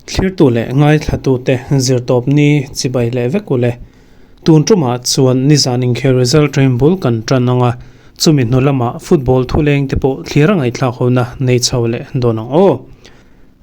Thlirtu leh ngaithlatute zirtawp ni chibai leh vek ule. Tun tumah chuan nizan inkhel result train bul kan tan ang a, chumi hnu lamah football thuleng te pawh thlir a ngaihthlak hona nei chho leh dawn ang aw.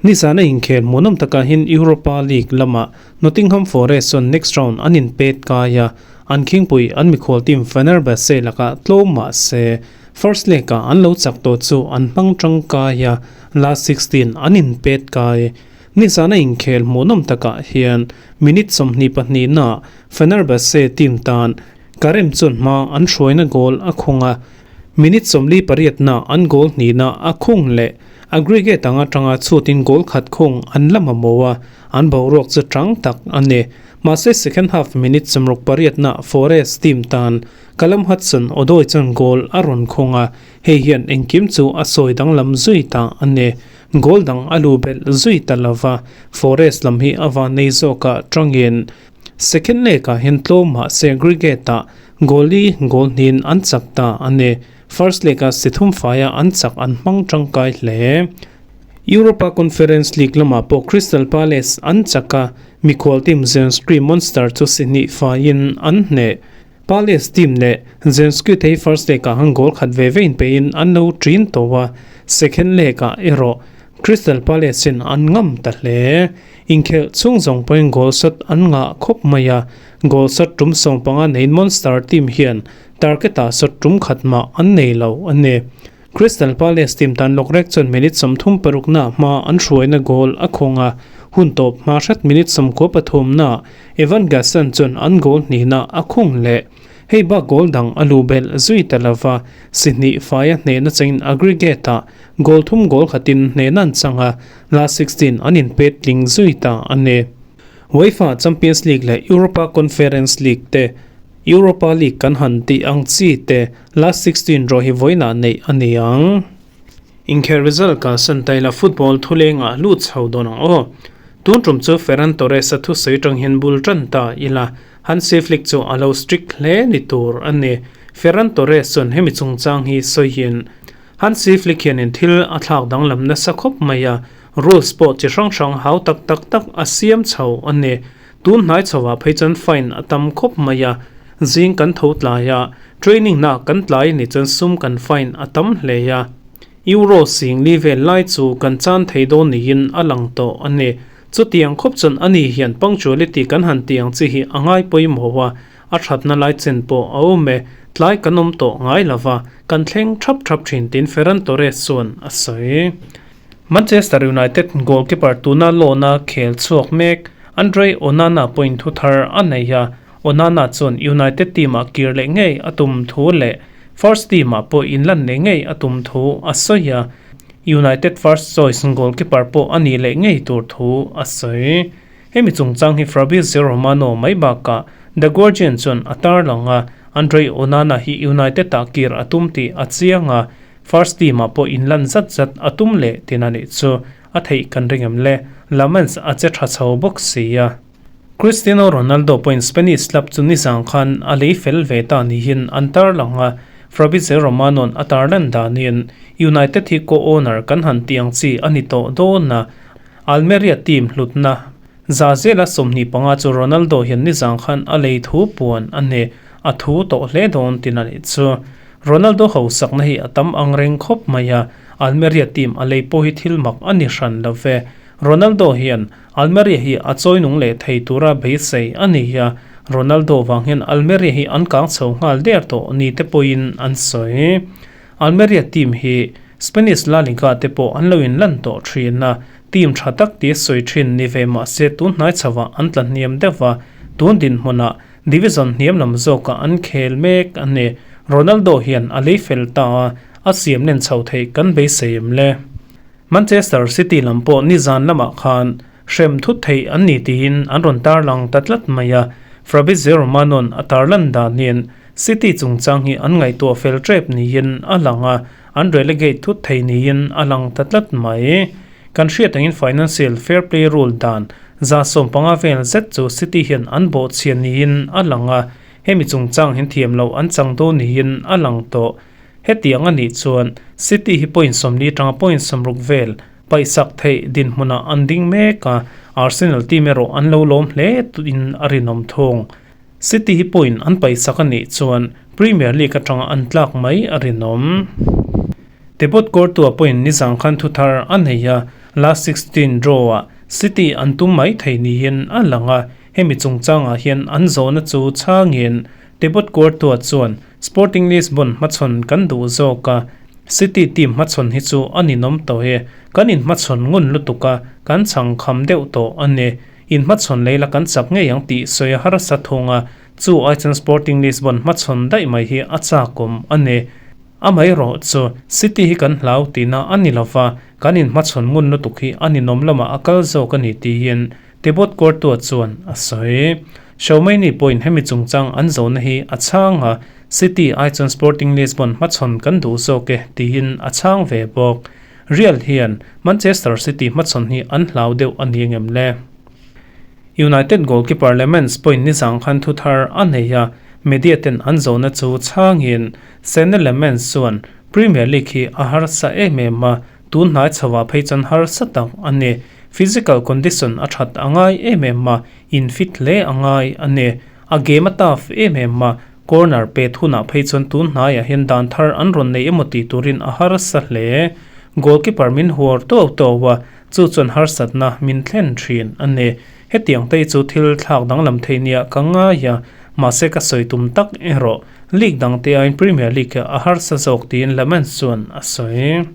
Nizana inkhel hmuhnawm takah hian Europa League lamah Nottingham Forest chuan next round an inpet kai a, an khingpui an mikhual team Fenerbahce lakah tlawm mah se first leg-ah an lo chak tawh chu an hmang tangkai a, last 16 an inpet kai. Nizana inkhel hmuhnawm takah hian minute 22 naah Fenerbahce team tan Karem chuan hma an hruaina goal a khung a, minute 48 naah an goal hnihna a khung leh. Aggregate ang atanga chhutin goal khat khung an la mamawh a, an boruak chu tang tak a ni. Mahse second half minute 68 na Forest team tan Callum Hudson-Odoi chuan goal a rawn khung a, hei hian engkim chu a sawi danglam zui ta a ni. Goal dang a lu belh zui ta lova, Forest lam hi a van nei zawkah tangin second leg-ah hian tlawm mahse aggregate-ah goal li goal hnin an chak ta a ni. First leg-a si thum faia an chak an hmang tangkai hle. Europa Conference League lamah pawh Crystal Palace an chak a, mikhual team Zensky Monster chu si hnih faiin an hneh. Palace team leh Zensky te hi first leg-ah han goal khat ve ve inpeihin an lo ṭin tawh a, second leg-ah erawh Crystal Palace-in an ngam ta hle. Inkhelh chhung zawng pawhin goal shot an ngah khawp mai a, goal shot tum 15 neiin Monster team hian Target-ah shot tum khat mah an nei lo a ni. Crystal Palace team tan Lokrek chuan minute 36 na hma an hruaina goal a khawng a, hun tawp hma hret minute 93 na Evan Gassan chuan an goal hnihna a khung leh. Hei bak goal dang a lu belh zui ta lova, si hnih faia hnehna changin aggregate-ah goal thum goal khatin hnehna an chang a, last 16 an inpet tling zui ta a ni. UEFA Champions League leh Europa Conference League te Europa League kan han tih ang chi te last 16 rawh hi vawiinah neih a ni ang. Inkhel result kalsan ta ila football thulengah lut chho dawn ang aw. Tun tum chu Ferran Torres a thusawi tang hian bul tan ta ila Hansi Flick chu a lo strict hle ni tur a ni. Ferran Torres chuan hemi chungchang hi sawiin Hansi Flick hianin thil a thlak danglam nasa khawp mai a, rules pawh chi hrang hrang hau tak tak tak a siam chho a ni. Tun hnai chhoah phei chuan fine a tam khawp mai a, zing kan tho tlai a, training na kan tlai ni chuan sum kan fine a tam hle a. Euro sing li vel lai chu kan chan thei dawn niin a lang tawh a ni. Chutiang khawp chuan ani hian punctuality kan han tih ang chi hi a ngai pawimawh a, a thatna lai chen pawh a awm e, tlai kan awm tawh ngai lova, kan thleng thap thap thin tiin Ferran Torres chuan a sawi. Manchester United goalkeeper tuna loan-a khel chhuak mek Andre Onana pawhin thu thar a nei a, Onana chuan United team-ah kir leh ngei a tum thu leh first team-ah pawh inlan leh ngei a tum thu a sawi a, United first choice goalkeeper pawh a nih leh ngei tur thu a sawi. Hemi chungchang hi Fabrizio Romano mai bakah The Guardian chuan a tarlang a, Andre Onana hi United-ah kir a tum tih a chiang a, First team ah pawh inlan zat zat a tum leh tin a nih chu a theih kan ring em le, Lamens a che tha chho bawk si a. Cristiano Ronaldo pawhin Spanish club chu nizang khan a lei fel ve ta niin an tarlang a, Fabrizio Romano-a'n a tarlan danin United hi co-owner kan han tih ang chi a ni tawh dawn a, Almeria team hlutna za zela 25 chu Ronaldo hian nizang khan a lei thu puan a ni, a thu tawh hle dawn tin a nih chu. Ronaldo hausakna hi a tam ang reng khawp mai a, Almeria team a lei pawh hi thil mak a ni hran lo ve. Ronaldo hian Almeria hi a chawi nung leh thei tura beisei a ni a, Ronaldo vang hian Almeria hi an kang chho nghal der tawh ni te pawhin an sawi. Almeria team hi Spanish La Liga te pawh an lo inlan tawh thin a, team tha tak tia sawi thin ni ve mah se tun hnai chhoah an tla hniam deuh a, tun dinhmunah Division hniam lam zawkah an khel mek a ni. Ronaldo hian a lei fel ta a, a siam len chho theih kan beisei em le? Manchester City lam pawh nizan lamah khan hrem thut theih an ni tiin an rawn tarlang ta tlat mai a, Fabrizio Romano-a'n a tarlan danin City chungchang hi an ngaihtuah fel tep niin a lang a, an relegate thut thei niin a lang ta tlat mai. Kan hriat angin Financial Fair Play rule dan 150 vel zet chu City hian an bawhchhia niin a lang a, hemi chungchang hian thiam loh an chang dawn niin a lang tawh. Hetiang a nih chuan City hi point 40 atanga point 60 vel paihsak theih dinhmunah an ding mek a, Arsenal team erawh an lo lawm hle in a rinawm thung. City hi point an paihsak a nih chuan Premier League atanga an tlak mai a rinawm. Tebot Courtois pawhin nizang khan thuthar a nei a, last 16 draw-ah City an tum mai thei niin a lang a, hemi chungchangah hian an zawhna chu chhangin Tebot Courtois chuan Sporting Lisbon hmachhawn kan duh zawk a, City team hmachhawn hi chu a ninawm tawh e, kan inhmachhawn ngun lutuk a, kan chhang kham deuh tawh a ni. Inhmachhawn lei la kan chak ngei ang tih sawi a harsa thung a, chu ai chuan Sporting Lisbon hmachhawn daih mai hi a chakawm a ni. Amaherawh chu City hi kan hlau tihna a ni lova, kan inhmachhawn ngun lutuk hi a ninawm lamah a kal zawk a ni tiin Tebot Courtois chuan a sawi. Xiaomei-ni pawhin hemi chungchang an zawhna hi a chhang a, City ai chuan Sporting Lisbon hmachhawn kan duh zawk e tiin a chhang ve bawk. Real hian Manchester City hmachhawn hi an hlau deuh a ni ngem le? United goalkeeper Lammens pawhin nizang khan thu thar a nei a, media ten an zawhna chu chhangin Senne Lammens chuan Premier League hi a harsa em em a, tun hnai chhoah phei chuan harsa tak a ni. Physical condition a that a ngai em em a, in fit hle a ngai a ni. A game a tough em em a, corner pet hunah phei chuan tun hnaiah hian dan thar an rawn nei emaw tih turin a harsa hle. Goalkeeper min huar tuau tuau a, chu chuan harsatna min thlen thin a ni. Hetiang te chu thil thlak danglam thei nia ka ngai a, mahse ka sawi tum tak erawh league dang te aiin Premier League a harsa zawk tiin Lammens chuan a sawi.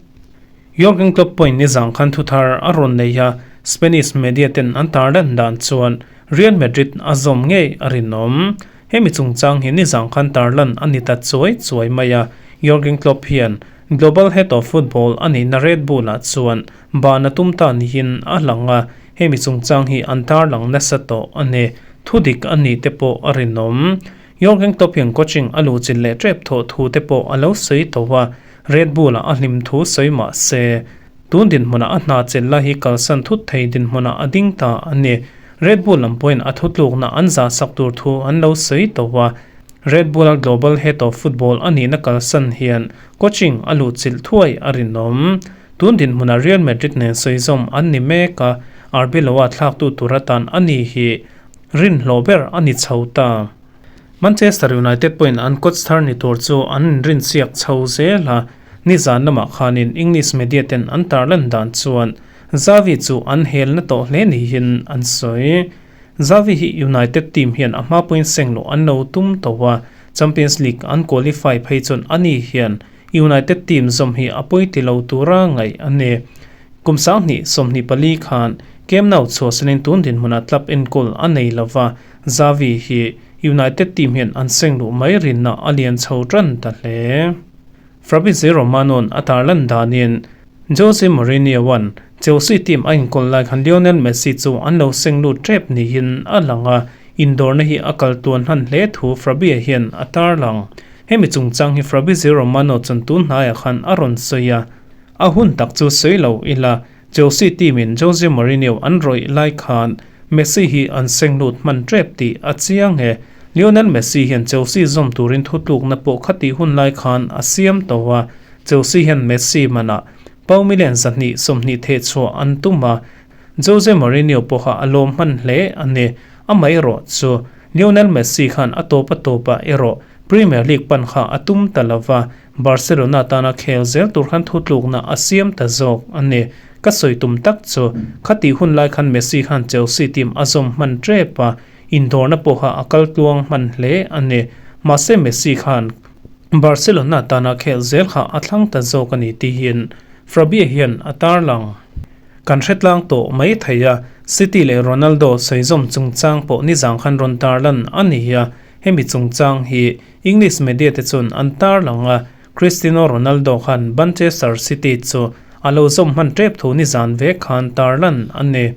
Jurgen Klopp pawhin nizang khan thuthar a rawn nei a, Spanish media ten an tarlan dan chuan Real Madrid a zawm ngei a rinawm. Hemi chungchang hi nizang khan tarlan a ni ta chuai chuai mai a, Jurgen Klopp hian Global Head of Football a nihna Red Bull-ah chuan ban a tum ta niin a lang a, hemi chungchang hi an tarlang nasa tawh a ni. Thudik a nih te pawh a rinawm. Jurgen Klopp hian coaching a luhchilh leh tep thawh thu te pawh a lo sawi tawh a, Red Bull-ah a hlim thu sawi mah se, tun dinhmunah a hna chelh lai hi kalsan thut thei dinhmunah a ding ta a ni. Red Bull lam pawhin a thutlukna an zah sak tur thu an lo sawi tawh a, Red Bull-a Global Head of Football a nihna kalsan hian coaching a luhchilh thuai a rinawm. Tun dinhmunah Real Madrid nen sawizawm an ni mek a, Arbeloa thlaktu tur atan a ni hi rinhlawh ber a ni chho ta. Manchester United pawhin an coach thar ni tur chu an inrinsiak chho zel a, nizan lamah khanin English media ten an tarlan dan chuan Xavi chu an helna tawh hle niin an sawi. Xavi hi United team hian a hma pawhin seng loh an lo tum tawh a, Champions League an qualify phei chuan ani hian United team zawm hi a pawi ti lo tura ngaih a ni. Kum 2024 khan Camp Nou chhuahsanin tun dinhmunah club enkawl a nei lova, Xavi hi United team hian an seng luh mai rinna a lian chho tan ta hle. Fabrizio Romano-a'n a tarlan danin Jose Mourinho-a'n Chelsea team a inkawl lai khan Lionel Messi chu an lo seng lut tep niin a lang a, indawrna hi a kal tuan hlan hle thu Fabie hian a tarlang. Hemi chungchang hi Fabrizio Romano chuan tun hnaiah khan a rawn sawi a, a hun tak chu sawi lo ila, Chelsea team in Jose Mourinho an rawih lai khan Messi hi an seng lut hman tep tih a chiang e. Lionel Messi hian Chelsea zawm turin thutlukna pawh khatih hun lai khan a siam tawh a, Chelsea hian Messi manah pau million 220 theh chhuah an tum a, Jose Mourinho pawha a lawm hman hle a ni. Amaherawh chu Lionel Messi khan a tawp a tawpah erawh Premier League pan kha a tum ta lova, Barcelona tana khel zel tur khan thutlukna a siam ta zawk a ni. Ka sawi tum tak chu, khatih hun lai khan Messi khan Chelsea team a zawm hman tep a, indawrna pawha a kal tluang hman hle a ni. Mahse Messi khan Barcelona tana khel zel kha a thlang ta zawk a ni tihin Fabie hian a tarlang. Kan hretlang tawh mai thei a, City leh Ronaldo sawizawm chungchang pawh nizang khan rawn tarlan a ni a, hemi chungchang hi English media te chuan an tarlang a, Cristiano Ronaldo khan Manchester City chu a lo zawm hman tep thu nizan vek khan tarlan a ni.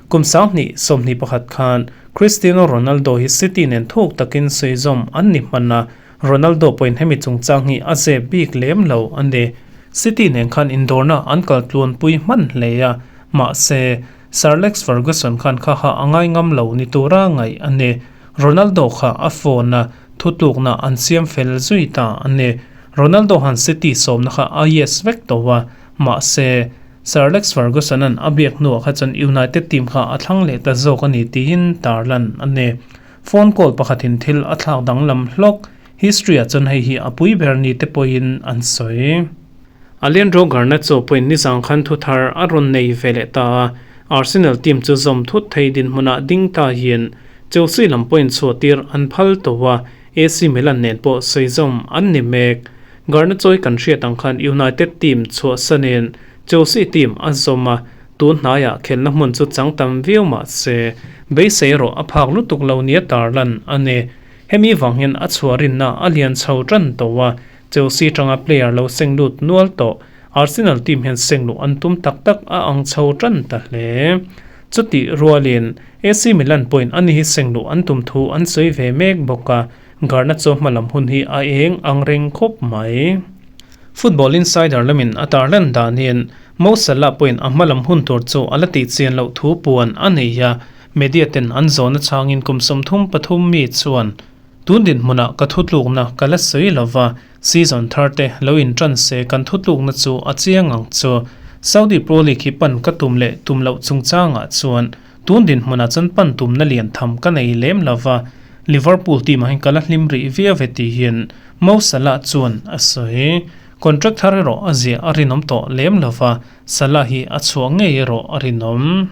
Kum 2021 khan Cristiano Ronaldo hi City nen thuk takin sawizawm an ni hman a, Ronaldo pawhin hemi chungchang hi a zep bik lem lo a ni. City nen khan indawrna an kal tluanpui hman hle a, mahse Sir Alex Ferguson khan kha ha a ngai ngam lo ni tura ngaih a ni. Ronaldo kha a phone a, thutlukna an siam fel zui ta a ni. Ronaldo han City sawmna kha a yes vek tawh a, mahse, Sir Alex Ferguson-a'n a biak hnuah kha chuan United team kha a thlang leh ta zawk a ni tiin tarlan a ni. Phone call pakhatin thil a thlak danglam hlawk, history-ah chuan hei hi a pui ber ni te pawhin an sawi. Alejandro Garnacho pawhin nizang khan thu thar a rawn nei ve leh ta a, Arsenal team chu zawm thut thei dinhmunah ding ta hian Chelsea lam pawhin chhuahtir an phal tawh a, AC Milan nen pawh sawi zawm an ni mek. Garnacho-i kan hriat ang khan United team chhuahsanin Chelsea team a zawm a, tun hnaiah khelna hmun chu chang tam viau mah se, beisei erawh a phak lutuk lo nia tarlan a ni. Hemi vang hian a chhuah rinna a lian chho tan tawh a, Chelsea tanga player lo seng lut nual tawh Arsenal team hian seng luh an tum tak tak a ang chho tan ta hle. Chutih rualin AC Milan pawhin ani hi seng luh an tum thu an sawi ve mek bawk a, Garnacho hma lam hun hi a eng ang reng khawp mai. Football Insider lamin a tarlan danin Mo Salah pawhin a hma lam hun tur chu a la tih chian loh thu puan a nei a, media ten an zawhna changin kum 33 mi chuan Tun dinhmunah ka thutlukna ka la sawi lo va, season thar te lo inṭan se kan thutlukna chu a chiang ang chu. Saudi Pro League hi pan ka tum leh tum loh chungchangah chuan tun dinhmunah chuan pan tumna lian tham ka nei lem lo va, Liverpool team ah hian ka la hlim rih viau e tihin Mo Salah chuan a sawi. Contract thar erawh a ziah a rinawm tawh lem lo va, Salah hi a chhuah ngei erawh a rinawm.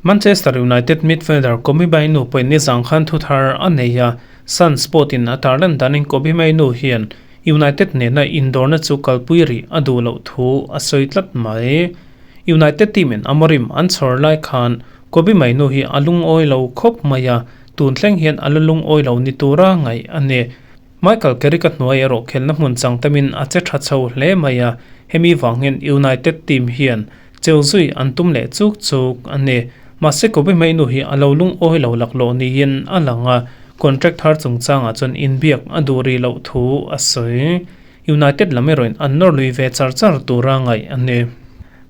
Manchester United midfielder Kobbie Mainoo pawhin nizang khan thu thar a nei a, Sun Sport-in a tarlan danin Kobbie Mainoo hian United nena indawrna chu kalpui rih a duh loh thu a sawi tlat mai. United team-in Amorim an chhawr lai khan Kobbie Mainoo hi a lungawi lo khawp mai a, tun thleng hian a la lungawi lo ni tura ngaih a ni. Michael Carrick-a hnuai erawh khelna hmun chang tamin a che tha chho hle mai a, hemi vang hian United team hian Cheu zui an tum leh chuk chuk a ni. Mahse Kobe Mainu hi a lo lungawi lo laklawh niin a lang a, contract thar chungchangah chuan inbiak a duh rih loh thu a sawi. United lam erawhin an nawr lui ve char char tura ngaih a ni.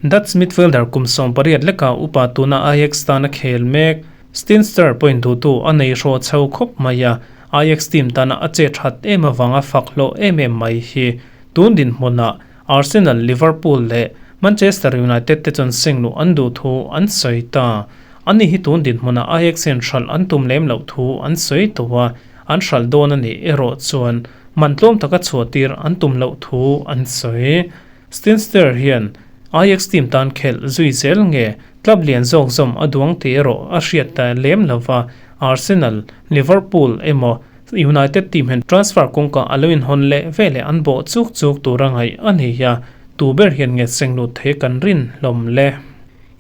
Dutch midfielder kum 18 leka upa tuna Ajax tana khel mek Steenster pawhin duhtu a nei hraw chho khawp mai a, Ajax team tana a che that em avanga fak hlawh em em mai hi tun dinhmunah Arsenal, Liverpool leh Manchester United te chuan seng luh an duh thu an sawi ta. Ani hi tun dinhmunah Ajax hian hralh an tum lem loh thu an sawi tawh a, an hralh dawn a nih erawh chuan man tlawm taka chhuahtir an tum loh thu an sawi. Steenster hian Ajax team tan khelh zui zel nge club lian zawk zawm a duang tih erawh a hriat ta lem lo va, Arsenal, Liverpool emaw United team hian transfer kawngka a lo inhawn leh veleh an bawh chuk chuk tur a ngaih a ni a, tu ber hian nge seng lut thei kan rin hlawm le.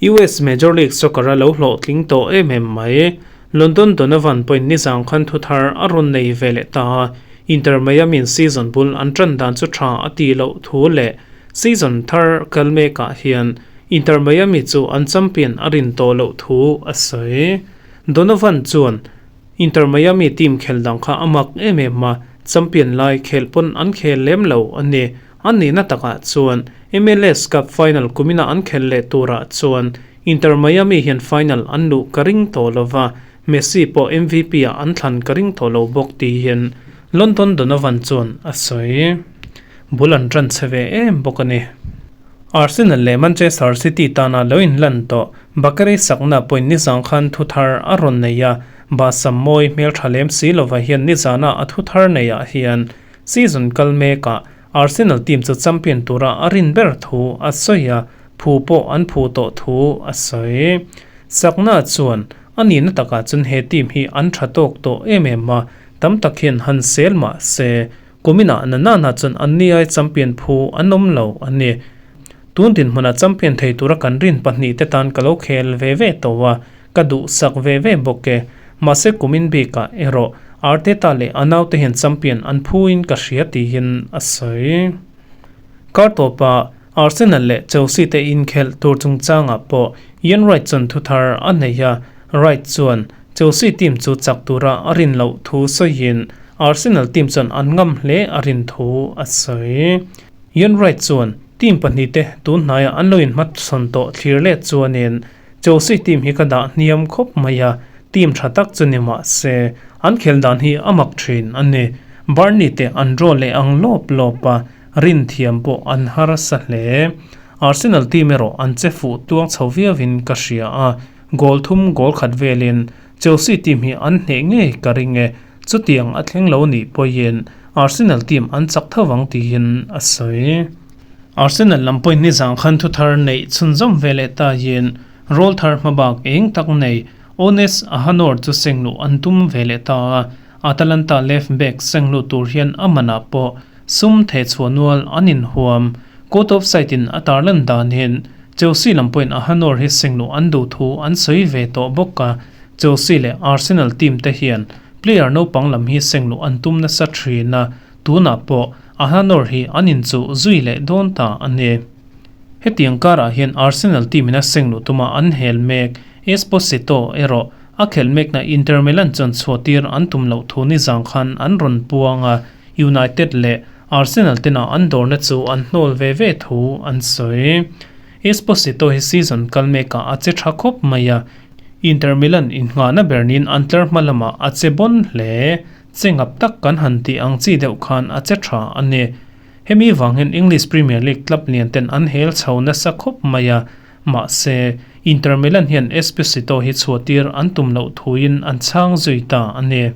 US Major League Soccer a lo hlawhtling tawh em em mai. London Donovan pawhin nizang khan thu thar a rawn nei ve leh ta a, Inter Miami-in season bul an tan dan chu tha a tih loh thu leh season thar kal mekah hian Inter Miami chu an champion a rin tawh loh thu a sawi. Donovan chuan Inter Miami team khel dang kha a mak em em a, champion lai khel pawn an khel lem lo a ni. A nihna takah chuan MLS Cup final kumina an khel leh turah chuan Inter Miami hian final an luh ka ring tawh lo va, Messi pawh MVP ah an thlan ka ring tawh lo bawk tiin London Donovan chuan a sawi. Bul an tan chhe ve em bawk a ni. Arsenal leh Manchester City tana lo inlan tawh Bakary Sagna pawhin nizang khan thu thar a rawn nei a, Basam mawi hmeltha lem si lova hian nizana a thu thar neiah hian season kal mekah Arsenal team chu champion tura a rin ber thu a sawi a, phu pawh an phu tawh thu a sawi. Sagna chuan a nihna takah chuan he team hi an tha tawk tawh em em a, tam tak hian han sel mah se Kuminah na nana chuan an ni ai champion phu an awm lo a ni. Tun dinhmunah champion thei tura kan rin pahnihte tan ka lo khel ve ve tawh a, ka duhsak ve ve bawk e. Mahse kumin bikah erawh Arteta leh a naute hian champion an phuin ka hria tiin a sawi. Kar tawpah Arsenal leh Chelsea te inkhelh tur chungchangah pawh Ian Wright chuan thuthar a nei a, Wright chuan Chelsea team chu chak tura a rin loh thu sawiin Arsenal team chuan an ngam hle a rin thu a sawi. Ian Wright chuan team pahnihte tun hnaiah an lo inhmachhawn tawh thlir let chuanin Chelsea team hi ka dah hniam khawp mai a, team tha tak chu ni mah se an khel dan hi a mak thin a ni. Burnley te an draw leh ang lawp lawp a, rin thiam pawh an harsa hle. Arsenal team erawh an che fuh tuang chho viauin ka hria a, goal thum goal khat velin Chelsea team hi an hneh ngei ka ring e, chutiang a thleng lo nih pawhin Arsenal team an chak tho vang tiin a sawi. Arsenal lam pawhin nizang khan thuthar neih chhunzawm ve leh tahin Roll thar hmabak eng tak nei Ones Ahanor chu sengluh an tum ve leh ta a, Atalanta left back sengluh tur hian a manah pawh sum thehchhuah nual an inhuam. Court of side in a tarlan danin Chelsea lam pawhin Ahanor hi sengluh an duh thu an sawi ve tawh bawk a, Chelsea leh Arsenal team te hian player naupang lam hi sengluh an tum nasa thin a, tunah pawh Ahanor hi an inchuh zui leh dawn ta a ni. Hetiang karah hian Arsenal team in a seng luh tuma an hel mek Esposito erawh a khelh mekna Inter Milan chuan chhuahtir an tum loh thu nizang khan an rawn puang a, United leh Arsenal tena an dawrna chu an hnawl ve ve thu an sawi. Esposito hi season kal mekah a che tha khawp mai a, Inter Milan innghahna ber niin an tlar hma lamah a che bawn hle. Che ngap tak kan han tih ang chi deuh khan a che tha a ni. Hemi vang hian English Premier League club lian ten an hel chho nasa khawp mai a, mahse, Inter Milan hian Esposito hi chhuahtir an tum loh thuin an chhang zui ta a ni.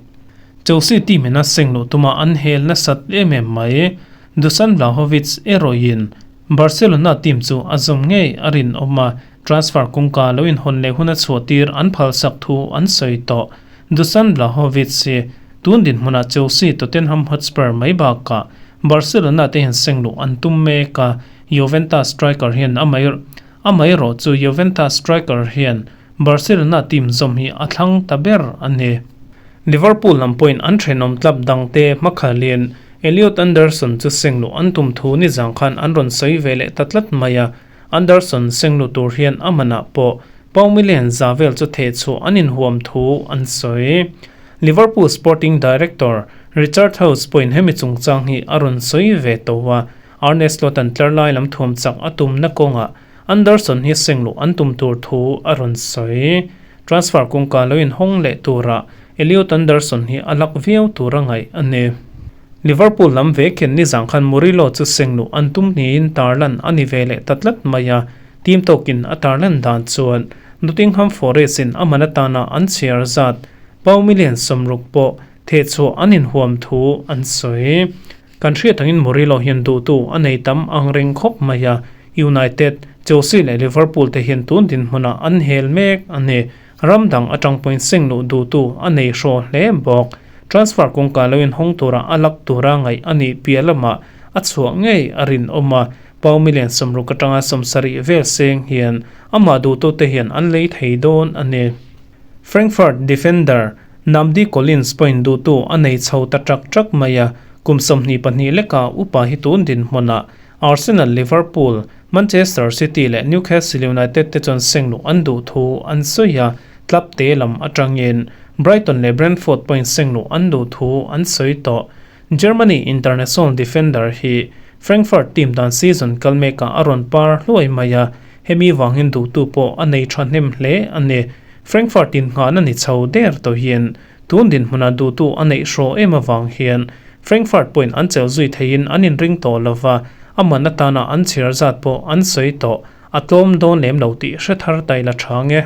Chelsea team in a seng luh tuma an hel nasat em em mai. Dusan Vlahovic erawhin Barcelona team chu a zawm ngei a rinawm a, transfer kawngka lo inhawn leh huna chhuahtir an phalsak thu an sawi tawh. Dusan Vlahovic hi tun dinhmunah Chelsea, Tottenham Hotspur mai bakah Barcelona te hian seng luh an tum mek a, Juventus striker hian amaherawh chu Juventus striker hian Barcelona team zawm hi a thlang ta ber a ni. Liverpool lam pawhin an thenawm club dangte hmakhalin Elliot Anderson chu seng luh an tum thu nizang khan an rawn sawi ve leh ta tlat mai a, Anderson seng luh tur hian a manah pawh Pau million za vel chu theh chhuah an inhuam thu an sawi. Liverpool sporting director Richard Hughes pawhin hemi chungchang hi a rawn sawi ve tawh a, Arne Slot an tlar lai lam thuam chak a tumna kawngah Anderson hi seng luh an tum tur thu a rawn sawi. Transfer kawngka lo inhawng leh turah Elliot Anderson hi a lak viau tur a ngaih a ni. Liverpool lam ve khen nizang khan Murillo chu seng luh an tum niin tarlan a ni ve leh ta tlat mai a, Team tawkin a tarlan dan chuan Nottingham Forest in a man atana an chhiar zat pau million 60 pawh thehchhuah an inhuam thu an sawi. Kan hriat angin Murillo hian duhtu a nei tam ang reng khawp mai a, United, Chelsea leh Liverpool te hian tun dinhmunah an hel mek a ni. Ram dang atang pawhin seng luh duhtu a nei hraw hle bawk. Transfer kawngka lo inhawng tura a lak tura ngaih a nih piah lamah a chhuah ngei a rinawm a, Pau million 60 atanga 70 vel seng hian amah duhtute hian an lei thei dawn a ni. Frankfurt defender Nnamdi Collins pawhin duhtu a nei chho ta ṭak ṭak mai a, kum 22 leka upa hi tun dinhmunah Arsenal, Liverpool, Manchester City leh Newcastle United te chuan seng luh an duh thu an sawi a, club te lam atangin Brighton leh Brentford pawhin seng luh an duh thu an sawi tawh. Germany international defender hi Frankfurt team dan season kal mekah a rawn par hluai mai a, hemi vangin duhtu pawh a nei thahnem hle a ni. Frankfurt in nghahna ni chho der tawh hian tun dinhmunah duhtu a neih hraw em avang hian Frankfurt pawhin an chelh zui theiin an inring tawh lova, a man atana an chhiar zat pawh an sawi tawh, a tlawm dawn lem lo tih hre thar ta ila tha nge.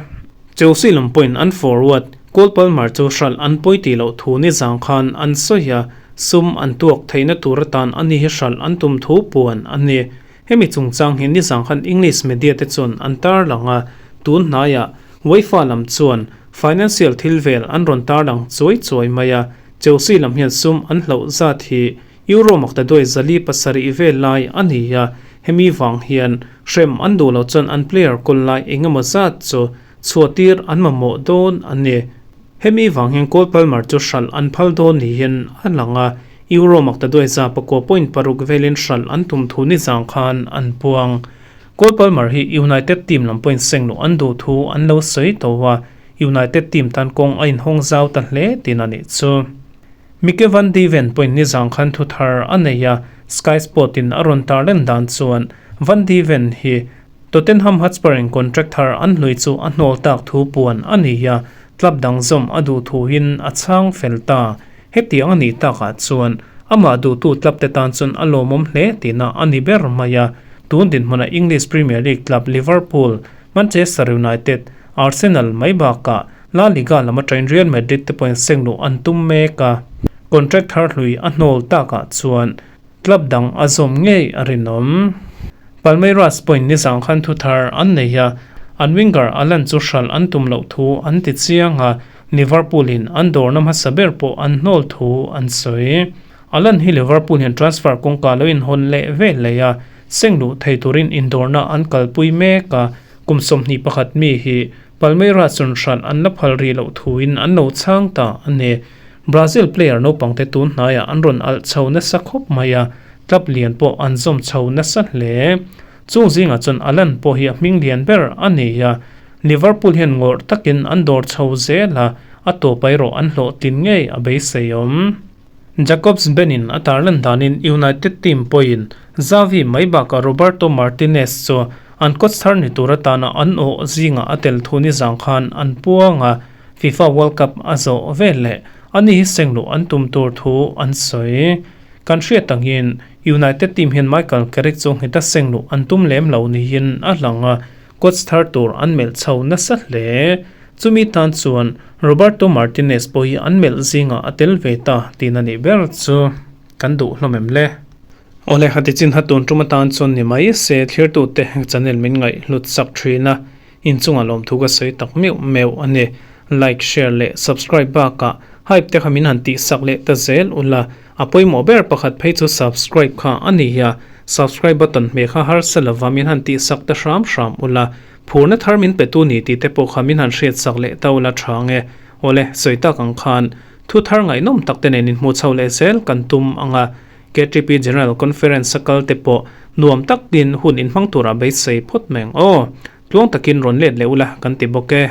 Chelsea lam pawhin an forward Cole Palmer chu hralh an pawi tih loh thu nizang khan an sawi a, sum an tuak theihna tur atan a ni hi hralh an tum thu puan a ni. Hemi chungchang hi nizang khan English media te chuan an tarlang a, tun hnaiah UEFA lam chuan financial thil vel an rawn tarlang chuai chuai mai a, Chelsea lam hian sum an hloh zat hi Euro maktaduai 407 vel lai a ni a, hemi vang hian hrem an duh loh chuan an player kawl lai eng emaw zat chu chhuahtir an mamawh dawn a ni. Hemi vang hian Cole Palmer chu hralh an phal dawn niin a lang a, Euro maktaduai 9.6 velin hralh an tum thu nizang khan an puang. Cole Palmer hi United team lam pawhin seng luh an duh thu an lo sawi tawh a, United team tan kawng a inhawng zau ta hle tin a nih chu. Micky van de Ven pawhin nizang khan thu thar a nei a, Sky Sport in a rawn tarlan dan chuan Van de Ven hi Tottenham Hotspur in contract thar an hlui chu a hnawl tak thu puan a ni a, club dang zawm a duh thuin a chhang fel ta. Hetiang a nih takah chuan Amah duhtu club te tan chuan a lawmawm hle tihna a ni ber mai a. Tun dinhmuna English Premier League club Liverpool, Manchester United, Arsenal mai bakah La Liga lam atangin Real Madrid te pawhin seng luh an tum mek a. Contract thar hlui a hnawl takah chuan club dang a zawm ngei a rinawm. Palmeiras pawhin nizang khan thu thar an nei a, an winger Alan chu hralh an tum loh thu an ti chiang a, Liverpool in an dawrna hmasa ber pawh an hnawl thu an sawi. Alan hi Liverpool hian transfer kawngka lo inhawn leh vel leh a, seng luh thei turin indawrna an kalpui mek a, kum 21 mi hi Palmeiras chuan hralh an la phal rih loh thuin an lo chhang ta a ni. Brazil player naupangte tun hnaiah an rawn alh chho nasa khawp mai a, club lian pawh an zawm chho nasa hle. Chung zingah chuan Alan pawh hi a hming lian ber a ni a, Liverpool hian ngawrh takin an dawr chho zel a, a tawp erawh an hlawhtlin ngei a beiseiawm. Jacobs Ben-in a tarlan danin United team pawhin Xavi mai bakah Roberto Martinez chu an coach thar ni tur atana an awh zingah a tel thu nizang khan an puang a, FIFA World Cup a zawh vel leh ani hi sengluh an tum tur thu an sawi. Kan hriat angin United team hian Michael Carrick chu ngheta sengluh an tum lem lo niin a lang a, Coach thar tur an melh chho nasa hle. Chumi tan chuan Roberto Martinez pawh hi an melh zingah a tel ve ta tih na nih ber chu kan duh hlawm em le? Awle, a ti chin ha tun tum atan chuan ni mai se thlirtute channel min ngaih hlut sak thin a, inchungah lawmthu ka sawi tak meuh meuh a ni. Like, share leh subscribe bakah hype te kha min han tih sak leh ta zel ula, a pawimawh ber pakhat phei chu subscribe kha a ni a, subscribe button hmeh kha harsa lova min han tih sak ta hram hram ula, phurna thar min petu ni tih te pawh kha min han hriat sak leh ta ula tha nge. Awle, sawi tak ang khan thu thar ngaihnawm tak te nen inhmuh chho leh zel kan tum ang a, KTP General Conference a kal te pawh nuam takin hun inhmang turah beisei phawt mai ang aw. Tluang takin rawn let leh ula kan ti bawk e.